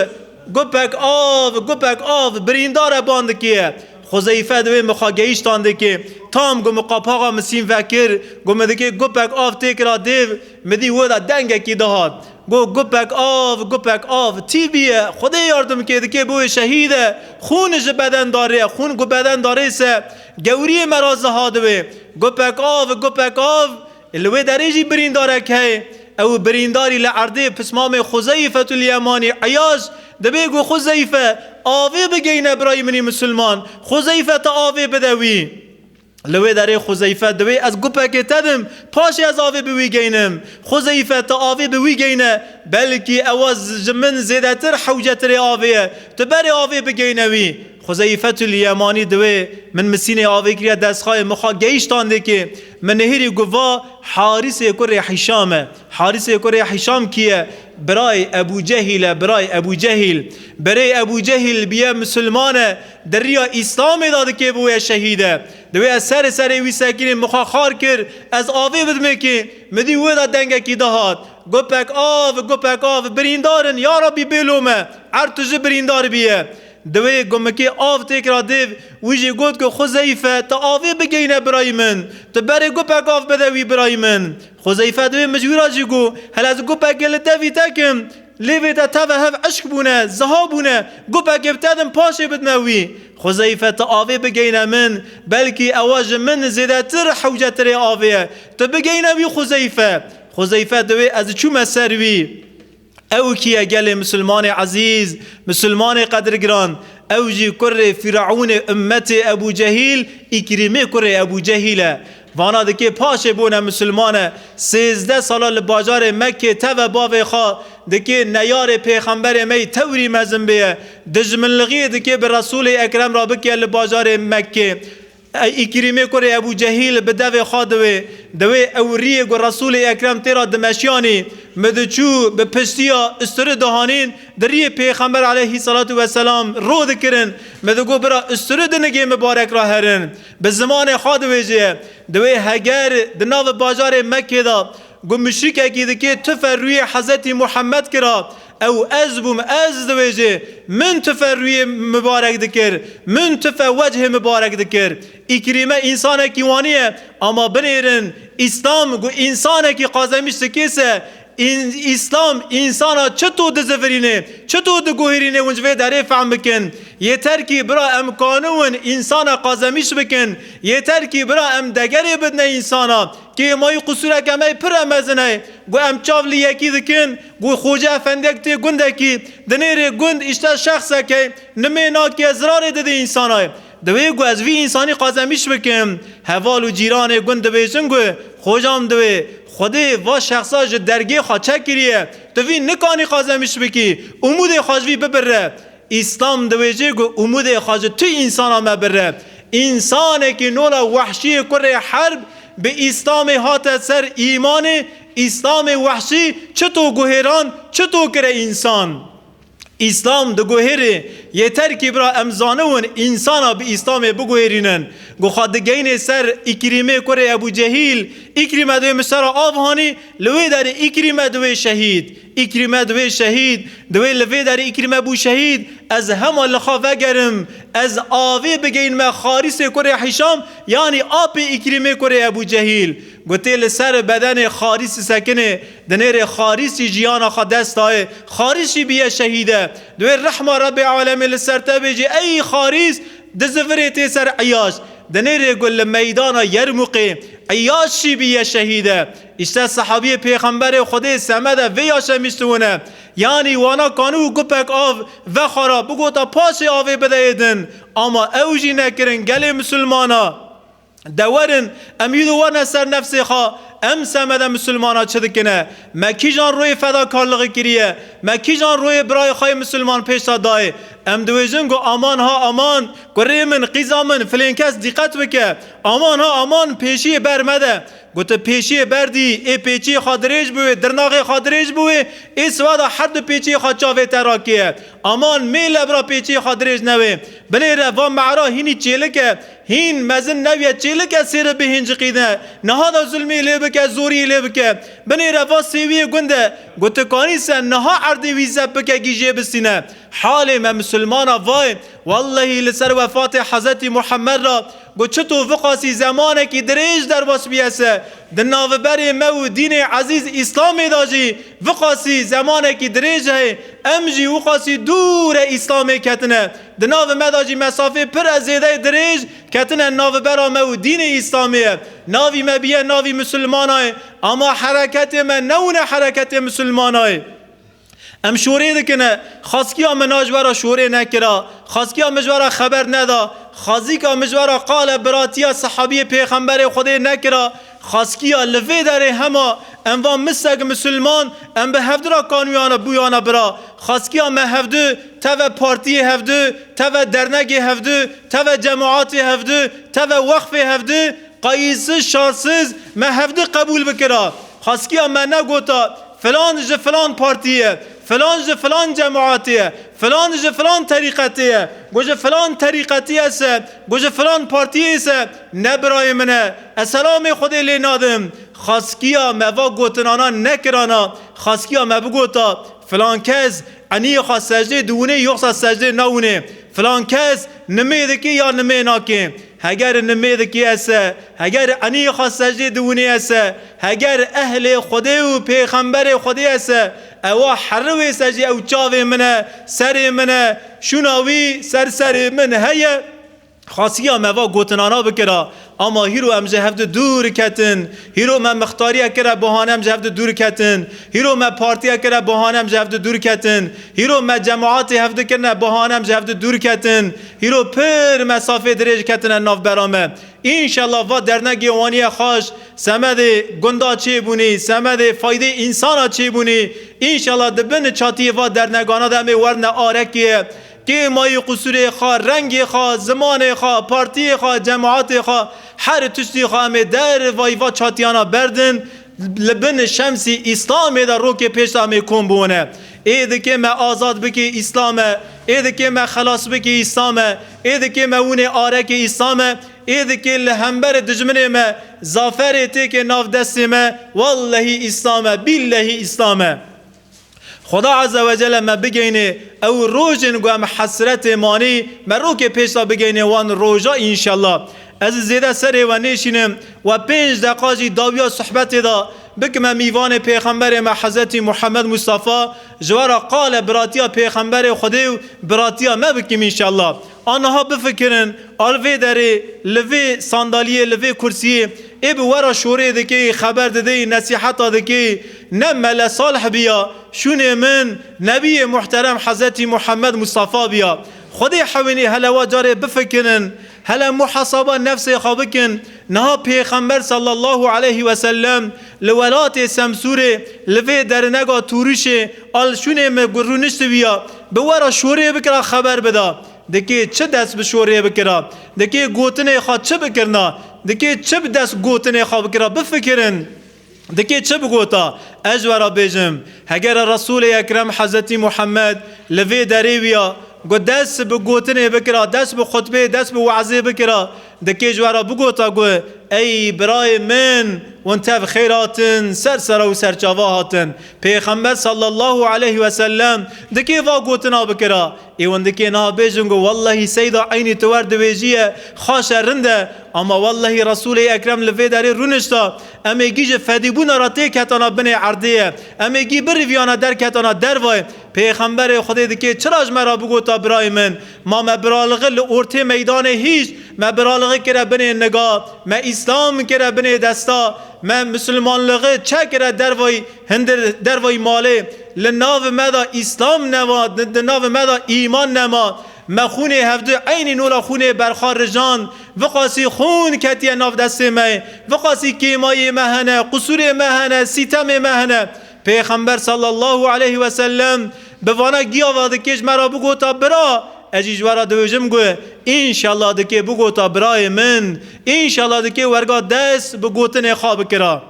gupek av, gupek av, birîndar e ban dikiye. Xuzeyfe divê min xwe gehîştan dikê. Tam ku min qapaxa misîn vekir, ku min dikê gupek av têkira dêv, min dî wê de dengekî dihat. Got, gupek av, gupek av, tî biye, Xwedê yardim kê, dikê bûye şehîd e, xûn ji beden darê, xûn ku beden darê se, gewriyê me re ziha dibe. Gupek av, gupek av, li wê derê jî birîndarek heye. Ew birîndarî li erdê pismamê Xuzeyfetul Yemanî, Eyaş, dibê ku Xuzeyfe, avê bigeyne birayê min î misilman, Xuzeyfe te avê bide wî. Li wê derê Xuzeyfe dibê, ez gupekê te dim, paşê ez avê bi wî geynim. Xuzeyfe, tu avê bi wî geyne, belkî ewa z-, ji min zêdetir hewcetirê avê ye. Tu berê avê bigeyne wî. Xuzeyfetul Yemanî dibê, min misînê avê kiriye dest xwe, min xwe gehîştandê kê. Min nihêrî ku va Harîsê kurê Hîşam e. Harîsê kurê Hîşam kî ye? Birayê Ebû Cehîl e, birayê Ebû Cehîl. Birê Ebû Cehîl biye misilman e, di riya Îslamê de dikê bûye şehîd e. Divê ez serê serê wî sekînê, min xwe xar kir, ez avê bidimê kê, min dî wê de dengekî dihat. Gupek av, gupek av, birîndar in, ya Rabbî bêlo me, erd tu jî birîndar biye. Divê gumikê av têkira dêv, wî jî got ku Xuzeyfe, tu avê bigeyne birayî min, tu berê gupek av bide wî birayî min. Xuzeyfe divê min ji wî re jî got, hele ez gupekê li devî te kim, lêvê te teve hev eşk bûne, ziha bûne, gupekê bi te dim paşê bidime wî. Xuzeyfe, tu avê bigeyne min, belkî ewa ji min zêdetir hewcetirê avê ye. Tu bigeyne wî Xuzeyfe. Huzeyfe diwê, ez çûme ser wî. Ew kî ye gelê misilmanê ezîz, misilmanê qedirgiran? Ew jî kurê Fîreûnê ummetê Ebû Cehîl, Îkrîmê kurê Ebû Cehîl e. Vana dikê paşê bûne misilman e. Sêzdeh sala li bajarê Mekkê teve bavê xwe dikê neyarê pêxemberê me yî tewrî mezin bêye. Dijminlixiyê dikê bi Resûlê Ekrem re bike li bajarê Mekkê. Ey Îkrîmê kurê Ebû Cehîl bi devê xwe diwê. Diwê ew riyê ku Resûlê Ekrem tê re dimeşiyanî, mi diçû bi piştiya usturi dihanîn, di riyê Pêxember aleyhî salatu weselam ro dikirin, mi digot bira usturi di nigê mibarek re herin. Bi zimanê xwe diwêjê. Diwê heger di nav bajarê Mekkê de ku muşrikekî dikê tufe rûyê Hezretî Muhammed kira, ew ez bûm, ez diwêjê, min tufe rûyê mibarek dikir, min tufe wechê mibarek dikir. Îkrîme însanekî wanî ye, ama binêrin, Îslam ku însanekî qazemîş dikê se, în-, Îslam însana çito dizivirîne, çito diguhêrîne, hûn ji vê derê fehm bikin. Yêter kî bira em kanûn însana qazemîş bikin, yêter kî bira em degerê bidine însana. Kêmayî qusûreke me pir e mezin e. Ku em çav li yekî dikin, ku xoce efendiyek tê gundekî, dinêrê gund îşte şexseke nimê nake zirarê dide însana. Diwê ku ez vî însanî qazemîş bikim. Heval û cîranê gund dibêjin ku xocam diwê Xwedê va şexsa ji dergê xwe çekiriye. Tu vî nikanî qazemîş bikî. Umûdê xwe ji vî bibirre. Îslam diwêjê ku umûdê xwe ji tu însana me birre. Însanekî nola wehşiyê kurê herb bi Îslamê hate ser îmanê, Îslamê wehşî çito guhêran, çito kire însan. Îslam diguhêrê, yêter kî bira em zaniwin însana bi Îslamê biguhêrînin. Ku xwe digeyînê ser Îkrîmê kurê Ebû Cehîl, Îkrîme dê min sera av hanî, Li wê derê Îkrîme diwê şehîd. Îkrîme diwê şehîd. Diwê li vê derê Îkrîme bû şehîd. Ez hema li xwe vegerim. Ez avê bigeyînme Xarîsê kurê Hîşam, yanî apê Îkrîmê kurê Ebû Cehîl. Gotê li ser bedenê Xarîsî sekinê. Dinêrê Xarîsî jiyana xwe dest dayê. Xarîsî bîye şehîde. Diwê rehma Rebbê alemê li ser te bêjî. Ey Xarîs, dizivirê tê ser Eyaş. Dinêrê ku li meydana Yermûqê Eyaşî bîye şehîde. Îşte sehabiyê Pêxemberê Xwedê semede vê yaşemîştiwine. Yanî wana kanû û gupek av vexwara, bigota paşê avê bide êdin. Ama ew jî nekirin gelê misilmana. De werin, em yî di werine ser nefsê xwe, em semede misilmana çi dikine? Me kîjan royê fedakarlixê kiriye? Me kîjan royê birayê xwe yê misilman pêşa dayê? Em diwêjin ku aman ha aman, kurê min, qîza min, filên kes dîqet bike. Aman ha aman, pêşiyê ber mede. Gote pêşiyê ber dî, ê pêçiyê xwe dirêj biwê, dirnaxê xwe dirêj biwê, ê siwada her du pêçiyê xwe çavê te rakiye. Aman mêle bira pêçiyê xwe dirêj newê. Binêre va mehra hînî çêlik e, hîn mezin newiye çêlik e sêri bihînciqîne. Niha da zulmî lê bike, zorî lê bike. Binêre va sêwiyê gund e. Gote kanî se niha erdê wî zep bike gîjê bistîne. Halê me misilmana vay, wellehî li ser wefatê Hezretî Muhammed ra, ku çito viqasî zemanekî dirêj derbas bûye se, di navberê me û dînê ezîz Îslamê de jî viqasî zemanekî dirêj heye, em jî wiqasî dûre Îslamê ketine. Di nav me de jî mesafê pir e zêdeyê dirêj ketine navbera me û dînê Îslamê ye. Navî me bîye navî misilmana ye, ama hereketê me newine hereketê misilmana ye. Em şorê dikine, xaskiya min a ji we re şorê nekira, xaskiya min ji we re xeber neda, xazîka min ji we re qale biratiya sehabiyê Pêxemberê Xwedê nekira, xaskiya li vê derê hema em van misek misilman, em bi hevdu re kanûyana bûyana bira. Xaskiya me hevdu, teve partiyê hevdu, teve dernegê hevdu, teve cemaatê hevdu, teve wexfê hevdu, qayîsiz, şarsiz me hevdu qebûl bikira. Xaskiya me negota, filan ji filan partî ye, filan ji filan cemaatê ye, filan ji filan terîqetê ye, ku ji filan terîqetî ye se, ku ji filan partiyê se, ne birayê min e, ez selamê Xwedê lê nadim. Xaskiya me va gotinana nekirana, xaskiya me bigota, filan kes eniyê xwe secdê diwinê yoxsa secdê nawinê, filan kes nimê dikê ya nimê nakê. Heger nimê dikê ese, heger enî xwe secdê diwinê ese, heger ehlê Xwedê û pêxemberê Xwedê ese, ewa herri wê se jî ew çavê min e, serê min e, şûna wî ser serê min heye. Xasiya me va gotinana bikira, Ama hîro em ji hevdu dûr ketin. Hîro me mixtariye kire bahane em ji hevdu dûr ketin. Hîro me partiye kire bahane em ji hevdu dûr ketin. Hîro me cemaatê hevdu kirine bahane em ji hevdu dûr ketin. Hîro pir mesafê dirêj ketine navbera me. Înşallah va dernegê wanî ye xaş, semedê gunda çêbûnî, semedê faydê însana çêbûnî, înşallah di bin çatiyê va dernegana de em ê werne arekê ye. Kêmayî, qusûrê xwe, rengê xwe, zimanê xwe, partiyê xwe, cemaatê xwe, her tiştî xwe em ê dervayî va çatiyana berdin. Li bin şemsî Îslamê de rokê pêş de em ê kom bûne. Ê dikê me azad bikê Îslam e. Ê dikê me xelas bikê Îslam e. Ê dikê me wûnê arekê Îslam e. Ê dikê li hemberê dijminê me zaferê têkê nav destê me. Wellehî Îslam e. Billehî Îslam e. Xweda Azze ve Celle me bigeyne ew rojên ku em hesretê manî, me rokê pêş de bigeyne wan roja înşallah. Ez zêde serê we nêşînim, we pênc deqa jî dawiya sohbetê de bikime mîvanê Pêxemberê me Hezretî Muhammed Mustafa, ji we re qale biratiya Pêxemberê Xwedê û biratiya me bikim înşallah. Aniha bifikirin, al vê derê, li vê sandaliyê, li vê kursiyê, ê bi we re şorê dikê, xeber didê, nesîheta dikê, ne Mele Salih biya, şûnê min, Nebiyê muhterem Hezretî Muhammed Mustafa biya. Xwedê hewînî hele wa carê bifikirin, hele muhasaba nefsê xwe bikin. Niha Pêxember sallallahu aleyhi ve sellem li welatê Semsûrê, li vê dernega Tûrişê, al şûnê min rûniştibiya, bi we re şorê bikira xeber bida. Dikê çi dest bi şorê bikira? Dikê gotinê xwe çi bikirina? Dikê çi bi dest gotinê xwe bikira? Bifikirin. Dikê çi bigota? Ez ji we re bêjim, hegere Resûlê Ekrem Hezretî Muhammed li vê derê wiya, got dest bi gotinê bikira, dest bi xutbê, dest bi we'zê bikira, dikê ji we re bigota got, ey birayê min, hûn tev xêr hatin, ser sera û serçava hatin. Pêxember sallallahu aleyhi ve sellem dikê va gotina bikira. Ê wendikê niha bêjin ku wellehî seyda eynî tu wer dibêjî ye, xaş e, rind e, ama wellehî Resûlê Ekrem li vê derê rûnişta, em ê gî ji fedîbûna re têketana binê erdê ye, em ê gî biriviyana derketana dervayê. Pêxemberê Xwedê dikê çira ji me re bigota birayê min, ma me biralixi li ortê meydanê hîşt, me biralixi kire binê niga, me îslam kire binê desta, me misilmanlixi çe kire dervayî Hindir dervayî malê, li nav me de Îslam nema, di, di nav me de îman nema. Me xûnê hevdu eynî nola xûnê berxwe rijan. Viqasî xûn ketiye nav destê me. Viqasî kêmayê me hene, qusûrê me hene, sîtemê me hene. Pêxember sallallahu aleyhi ve sellem bi vana giya ve dikê ji me re bigota bira, ez jî ji we re dibêjim ku înşallah dikê bigota birayê min, înşallah dikê werga dest bi gotinê xwe bikira.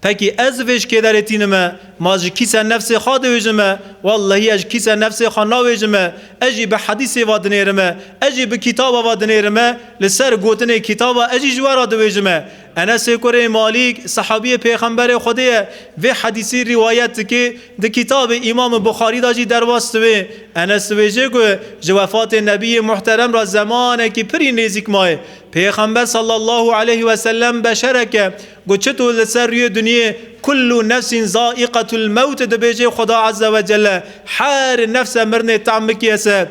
Pekî ez vê ji kê derê tînime? Ma ji kîse nefsê xwe diwêjime? Wellehî ez ji kîse nefsê xwe nawêjime. Ez jî bi hedîsê ve dinêrime. Ez jî bi kitaba ve dinêrime. Li ser gotinê kitaba ez jî ji we re diwêjime. Enesê kurê Malîk, sehabiyê Pêxemberê Xwedê ye. Vê hedîsî rîwayet dike, di kitabê Îmam Buxarî de jî derbas dibe. Enes dibêje ku ji wefatê Nebiyê Muhterem re zemanekî pirî nêzîk maye. Pêxember sallallahu aleyhi ve sellem beşerek e. Got, çito li ser rûyê dinyê, "Kullu nefsin zaiqetul mewt" dibêje Xuda Azze ve Celle, her nefse mirinê tam bikiye se.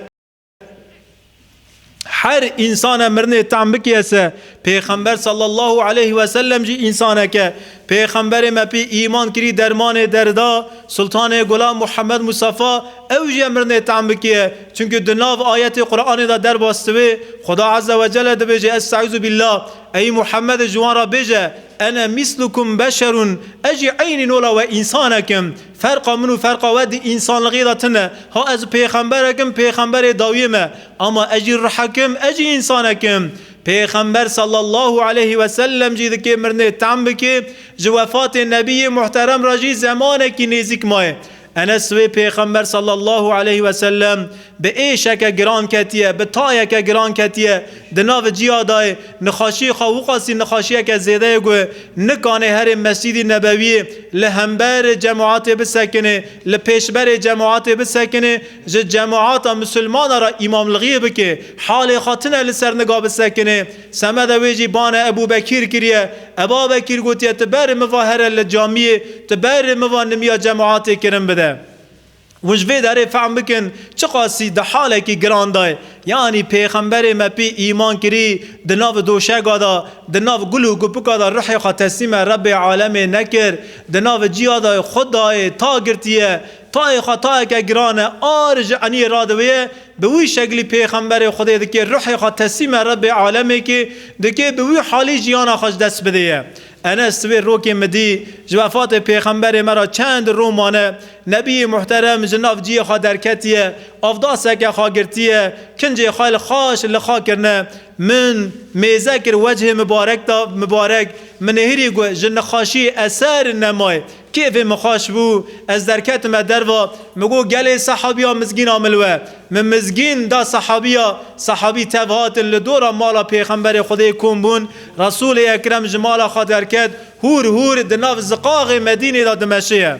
Her însane mirinê tam bikiye se. Pêxember sallallahu aleyhi ve sellem jî însanek e. Pêxemberê me pê îman kirî dermanê derda, Sultanê Gulam Muhammed Mustafa, ew jî mirinê tam bikiye. Çimkî di nav ayetê Qur'anê de derbas dibe, Xuda Azze ve Celle dibêje, Estaizu billah, ey Muhammed ji wan re bêje, "Ene mislukum beşerun", ez jî eynî nola we însanek im. Ferqa min û ferqa we di însanlixê de tune. Ha ez pêxemberek im, pêxemberê dawiyê me. Ama ez jî ruhek im, ez jî însanek im. Pêxember sallallahu aleyhi ve sellem jî dikê mirinê tam bike, ji wefatê Nebiyê Muhterem re jî zemanekî nêzîk maye. Enes wê Pêxember sallallahu aleyhi ve sellem bi êşeke giran ketiye, bi tayeke giran ketiye, di nav ciya dayê, nixaşiyê xwe wiqasî nixaşiyeke zêde ye ku nikanê herê Mescîdî Nebewiyê li hember cemaatê bisekinê, li pêşberê cemaatê bisekinê, ji cemaata misilmana re îmamlixiyê bike, halê xwe tune li ser niga bisekinê. Semede wê jî bane Ebû Bekîr kiriye. Eba Bekîr gotiye, "Tu ber min va here li camiyê, tu ber min va nimiya cemaatê kirin bide." Hûn ji vê derê fehm bikin, çiqasî di halekî giran de ye. Yanî Pêxemberê me pê îman kirî, di nav doşega de, di nav gul û gupika de ruhê xwe teslîme Rebbê alemê nekir, di nav ciya de xwe dayê, ta girtiye, tayê xwe tayeke giran e, ar ji eniyê radiviye, bi wî şeklî Pêxemberê Xwedê dikê, ruhê xwe teslîme Rebbê alemê kê, dikê bi wî halî jiyana xwe ji dest bidê ye. Enes, wê rokê min dî, ji wefatê Pêxemberê me re çend rû mane, Nebiyê Muhterem ji nav ciyê xwe derketiye, avdaseke xwe girtiye, kincê xwe li xaş li xwe kirine. Min mêze kir wechê mibarek da, mibarek, min nihêrî got, ji nexaşiyê eser nemaye. Kêfê min xweş bû, ez derketime derva, min got, gelê sehabiya mizgîna min li we. Min mizgîn da sehabiya, sehabî tev hatin li dora mala Pêxemberê Xwedê kom bûn. Resûlê Ekrem ji mala xwe derket, hûr hûr di nav ziqaxê Medînê de dimeşiye.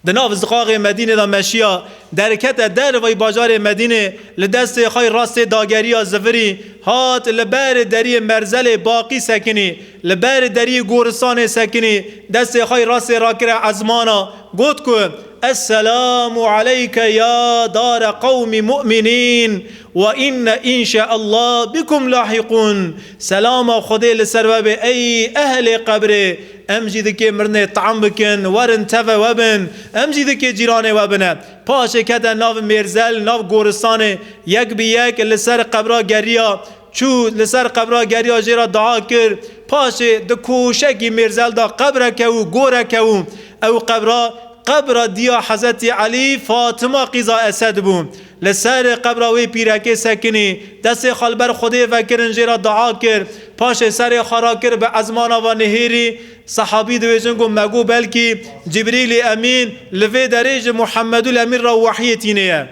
Di nav ziqaxê Medînê de meşiya, derkete dervayî bajarê Medînê, li destê xwe yê rastê dageriya zivirî, hat li ber deriyê merzelê baqî sekinî, li ber deriyê goristanê sekinî, destê xwe yê rastê rakire ezmana, got ku, "Esselamu aleyke ya dare qewmî mu'minîn, ve inne înşeallah bikum lahîqûn." Selama Xwedê li ser we be, ey ehlê qebrê, em jî dikê mirinê tam bikin, werin teve we bin, em jî dikê cîranê we bine. Paşê kete nav mêrzel, nav goristanê, yek bi yek li ser qebra geriya, çû li ser qebra geriya jê re dua kir. Paşê di koşekî mêrzel de qebreke û goreke û ew qebra, qebra diya Hezretî Elî, Fatima qîza Esed bû. Li ser qebra wê pîrekê sekinî, destê xwe li ber Xwedê vekirin, jê re dua kir. Paşê serê xwe rakir bi ezmana ve nihêrî, sehabî dibêjin ku me got belkî Cibrîlî Emîn li vê derê ji Muhammedul Emîn re wehyê tînê ye.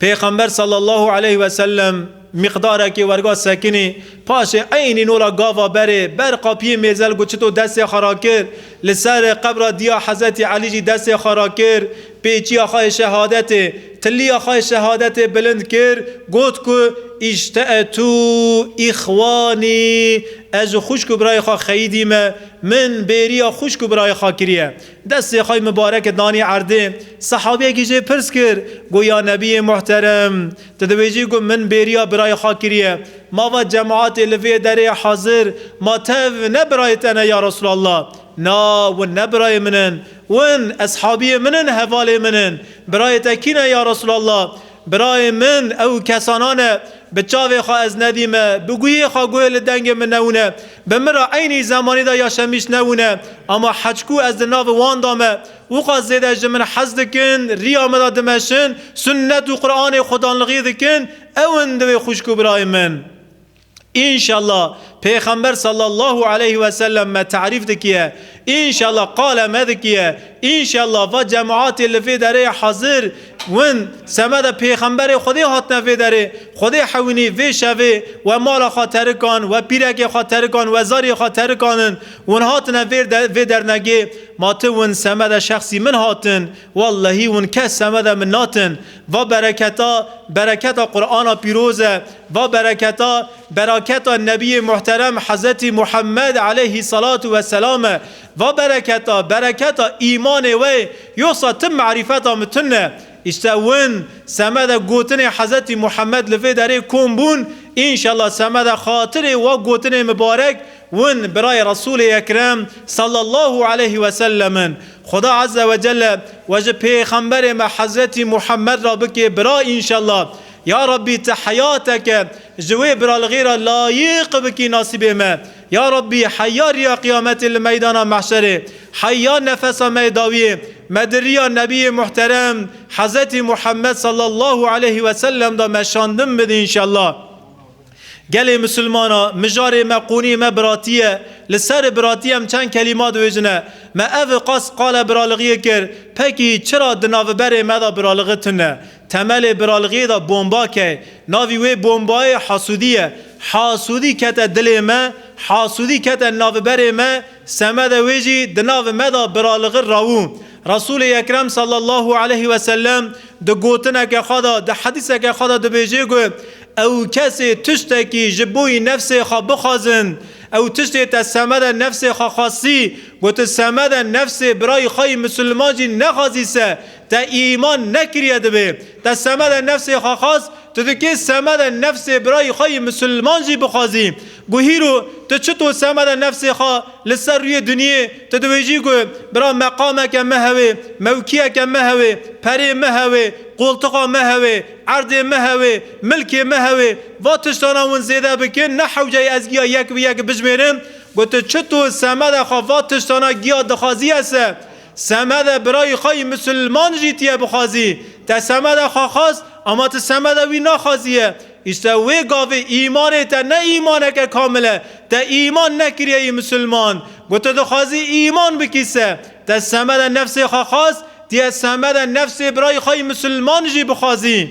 Pêxember sallallahu aleyhi ve sellem miqdarekê werga sekinî, paşê eynî nola gava berê, ber qapiyê mêrzel ku çito destê xwe rakir, li ser qebra diya Hezretî Elî jî destê xwe rakir, pêçiya xwe yê şehadetê, tiliya xwe yê şehadetê bilind kir, got ku, "Îşte'etû îxwanî, ez ji xwişk û birayê xwe xeyidî me, min bêriya xwişk û birayê xwe kiriye." Destê xwe yê mibarek danî erdê, sehabiyekî jê pirs kir, got, "Ya Nebiyê Muhterem, tu dibêjî ku min bêriya birayê xwe kiriye, ma va cemaetê li vê derê hazir, ma tev ne birayê te ne ya Resulallah?" "Na, win ne birayê min in. Win eshabiyê min in, hevalê min in." "Birayê te kî ne ya Resulallah?" "Birayê min ew kesanan e, bi çavê xwe ez nedîme, bi guhê xwe guhê li dengê min newine, bi min re eynî zemanî de yaşemîş newine. Ama heçkû ez di nav wan de me, wixwaz zêde ji min hez dikin, riya min de dimeşin, sunnet û Qur'anê xwedanlixî dikin, ew in divê xwişk û birayê min." Înşallah, Pêxember sallallahu aleyhi ve sellem me tarîf dikiye. Înşallah, qale me dikiye. Înşallah, va cemaetê li vê derê hazir win semede Pêxemberê Xwedê hatine vê derê. Xwedê hewînî vê şevê we mala xwe terikan, we pîrekê xwe terikan, we zarê xwe terikanin. Win hatine vê de-, vê dernegê. Ma tu win semede şexsî min hatin. Wellehî win kes semede min natin. Va bereketa, bereketa Qur'ana pîroz e. Va bereketa, bereketa Nebiyê Muhterem Hezretî Muhammed aleyhissalatu vesselam e. Va bereketa, bereketa îmanê we, yoxsa tim marîfeta min tune. Îşte win semede gotinê Hezretî Muhammed li vê derê kom bûn, înşallah semede xatirê wa gotinê mibarek, win birayê Resûlê Ekrem sallallahu aleyhi ve sellem in. Xuda Azze ve Celle we ji Pêxemberê me Hezretî Muhammed re bike bira înşallah. Ya Rabbî, tu heyateke ji wê biralixê re layiq bikî nasîbê me. Ya Rabbî, heya riya qiyametê li meydana mehşerê, heya nefesa me yê dawiyê, me di riya Nebiyê Muhterem Hezretî Muhammed sallallahu aleyhi ve sellem de meşandin bidî înşallah. Gelê misilmana, mijarê me, qûnî me biratî ye. Li ser biratî em çend kelîma dibêjine. Me ev qas qale biralixiyê kir. Pekî çira di navberê me de biralixî tune? Temelê biralixiyê de bombake ye. Navî wê bombayê hasûdî ye. Hasûdî kete dilê me, hasûdî kete navberê me, semede wê jî di nav me de biralixî rawû. Resûlê Ekrem sallallahu aleyhi ve sellem di gotineke xwe de, di hedîseke xwe de dibêje ku, ew kesê tiştekî ji bo yî nefsê xwe bixwazin, Ew tiştê te semede nefsê xwe xwestî, got, tu semede nefsê birayî xwe yî misilman jî nexwazî se, te îman nekiriye dibê. Te semede nefsê xwe xwest, tu dikê semede nefsê birayî xwe yî misilman jî bixwazî. Got, hîro, tu çito semede nefsê xwe li ser rûyê dinyê, tu dibêjî, got, bira meqameke me hewê, mewkiyeke me hewê, perê me hewê, qoltiqa me hewê, erdê me hewê, milkê me hewê, va tiştana hûn zêde bikin, ne hewceyê ez giya yek bi yek bijmêrim. Got, tu çito semede xwe va tiştana giya dixwazî ye se, semede birayî xwe yî misilman jî tiye bixwazî. Te semede xwe xwest, ama tu semede wî naxwaziye. Îşte wê gavê îmanê te ne îmaneke kamil e. Te îman nekiriye yî misilman. Got, tu dixwazî îman bikî se, te semede nefsê xwe xwest, tiye semede nefsê birayî xwe yî misilman jî bixwazî.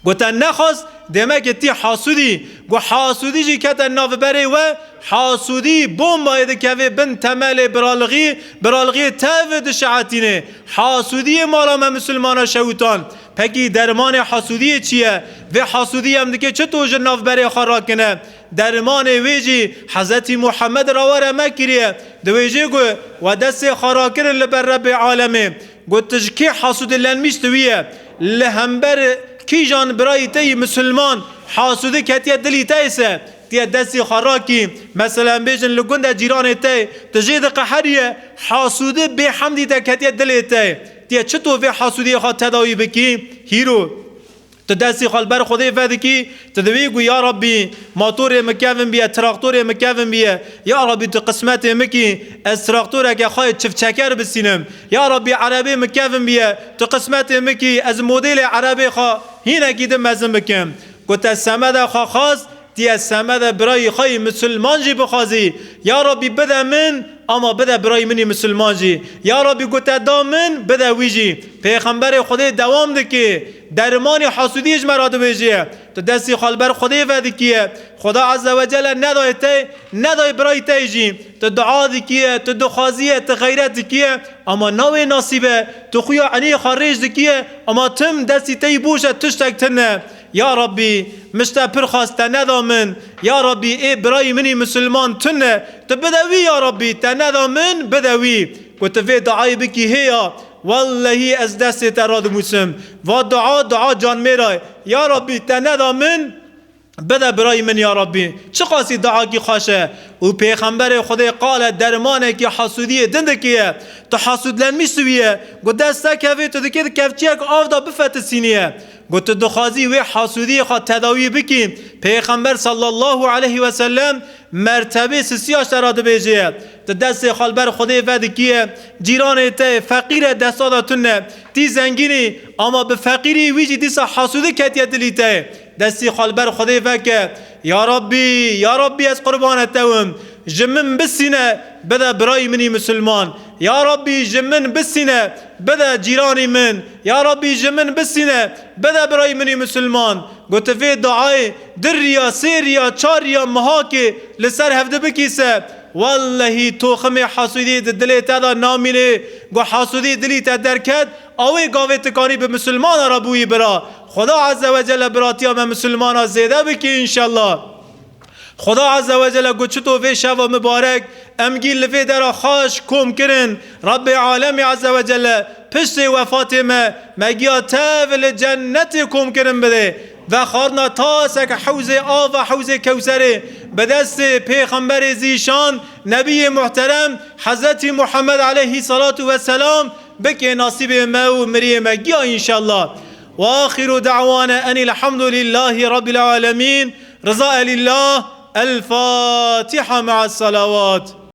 Got, te nexwest, demek ki tî hasûdî. Got, hasûdî jî kete navberê we, hasûdî bombayê dikeve bin temelê biralixî, biralixiyê tev dişehetînê. Hasûdiyê mala me misilmana şewtan. Pekî dermanê hasûdiyê çi ye? Vê hasûdî em dike çito ji navberê xwe rakine? Dermanê wê jî Hezretî Muhammed re were me kiriye. Dibêje ku we destê xwe rakirin li ber Rebbê alemê. Got, tu ji kê hasûdilenmiş tu wî ye? Li hember kîjan birayî te yî misilman hasûdî ketiye dilî te ise, tiye destê xwe rakî. Mesela em bêjin li gund de cîranê te, tu jê diqeheriye, hasûdî bêhemdî te ketiye dilê te. Tiye çito vê hasûdiyê xwe tedawî bikî? Hîro. Tu destî xwe li ber Xwedê vedikî, tu dibî ku ya Rabbî, motorê min kevin biye, traktorê min kevin biye. Ya Rabbî, tu qismetê min kî, ez traktoreke xwe yê çiftçeker bisînim. Ya Rabbî, erebê min kevin biye, tu qismetê min kî, ez modêlê erebê xwe hînekî din mezin bikim. Ku te semede xwe xwest, tiye semede birayî xwe yî misilman jî bixwazî. Ya Rabbî, bide min, ama bide birayî min yî misilman jî. Ya Rabbî, ku te da min, bide wî jî. Pêxemberê Xwedê dewam dike, dermanê hasûdiyê ji me re dibêje. Tu destî xwe li ber Xwedê vedikiye. Xweda Azze ve Celle nedayê te, nedayê birayî te jî. Tu dua dikiye, tu dixwaziye, tu xeyret dikiye. Ama nawê nasîbe, tu xuya enê xwe rêj dikiye. Ama tim destî te yî boş e, tiştek tune. Ya Rabbî, min ji te pir xwest, te neda min. Ya Rabbî, ê birayî min î misilman tune. Tu bide wî ya Rabbî, te neda min, bide wî. Ku tu vê duayê bikî hê ya, wellehî ez destê te radimûsim. Va dua, dua canmêra ye. Ya Rabbî, te neda min, bide birayî min ya Rabbî. Çiqasî duakî xweş e. Û Pêxemberê Xwedê qale dermanekî hasûdiyê din dikiye. Tu hasûdlenmiş tu wî ye. Ku dest te kevê tu dikê di kevçiyek av de bifetisîniye. Got, tu dixwazî wê hasûdiyê xwe tedawî bikî, Pêxember sallallahu aleyhi ve sellem mertebê sisiya ji te re dibêje. Tu destê xwe li ber Xwedê vedikiye, cîranê te feqîr e, desta de tune, tî zengînî, ama bi feqîrî wî jî dîsa hasûdî ketiye dilî te. Destî xwe li ber Xwedê veke, ya Rabbî, ya Rabbî, ez qurbane te wim. Ji min bisîne, bide birayî min î misilman. Ya Rabbî, ji min bisîne, bide cîranî min. Ya Rabbî, ji min bisîne, bide birayî min î misilman. Got, tu vê duayê di riya, sê riya, çar riya mihakê li ser hevdi bikî se, wellehî toximê hasûdî di dilê te de namînê. Got, hasûdî dilî te derket, awê gavê tikanî bi misilmana re bûyî bira. Xweda Azze ve Celle biratiya me misilmana zêde bikî înşellah. Xweda Azze ve Celle got, çito vê şeva mibarek em gî li vê dera xweş kom kirin. Rabbê Alemê Azze ve Celle piştê wefatê me, me giya tev li cennetê kom kirin bidê. Vexwarina taseke hewzê ava, hewzê Kewserê, bi destê Pêxemberê Zîşan, Nebiyê Muhterem, Hezretî Muhammed aleyhî salatu ve selam, bikê nasîbê me û miriyê me giya înşallah. Ve axiru da'wana enil hamdulillahî rabbil alemîn. Riza elillah. El Fatiha me'as salavat.